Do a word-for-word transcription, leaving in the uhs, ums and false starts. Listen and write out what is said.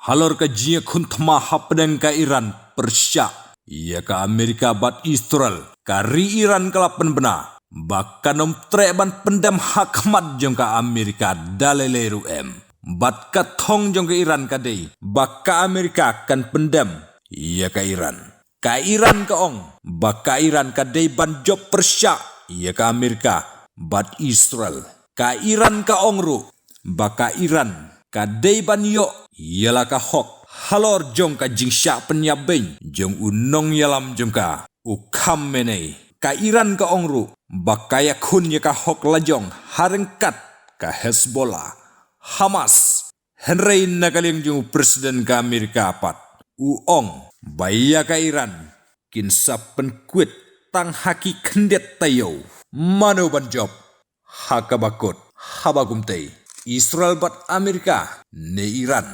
Halor ka jingïakhun thma hapdeng ka Iran pyrshah ïa ka Amerika bad Israel, ka ri Iran ka la pynbna ba kan ym treh ban pyndem ha khmat jong ka Amerika da lei lei ruh em. Bad ka thong jong ka Iran ka dei ba ka Amerika kan pyndem ïa ka Iran. Ka Iran ka ong ba ka Iran ka dei ban jop pyrshah ïa ka Amerika bad Israel. Ka Iran ka ong ruh ba ka Iran ka dei ban ïoh ïa la ka hok halor jong ka jingshah pynïap beiñ jong u nongïalam jong ka, u Khamenei. Ka Iran ka ong ruh ba ka ïakhun ïa ka hok la jong ha ryngkat ka Hezbollah, Hamas. Hynrei na ka liang jong u President ka Amerika pat, u ong ba ïa ka Iran kin sa pynkwit tang ha ki khyndiat taïew. Mano ban jop ha kaba kut, haba kumtei Israel bad Amerika ne Iran?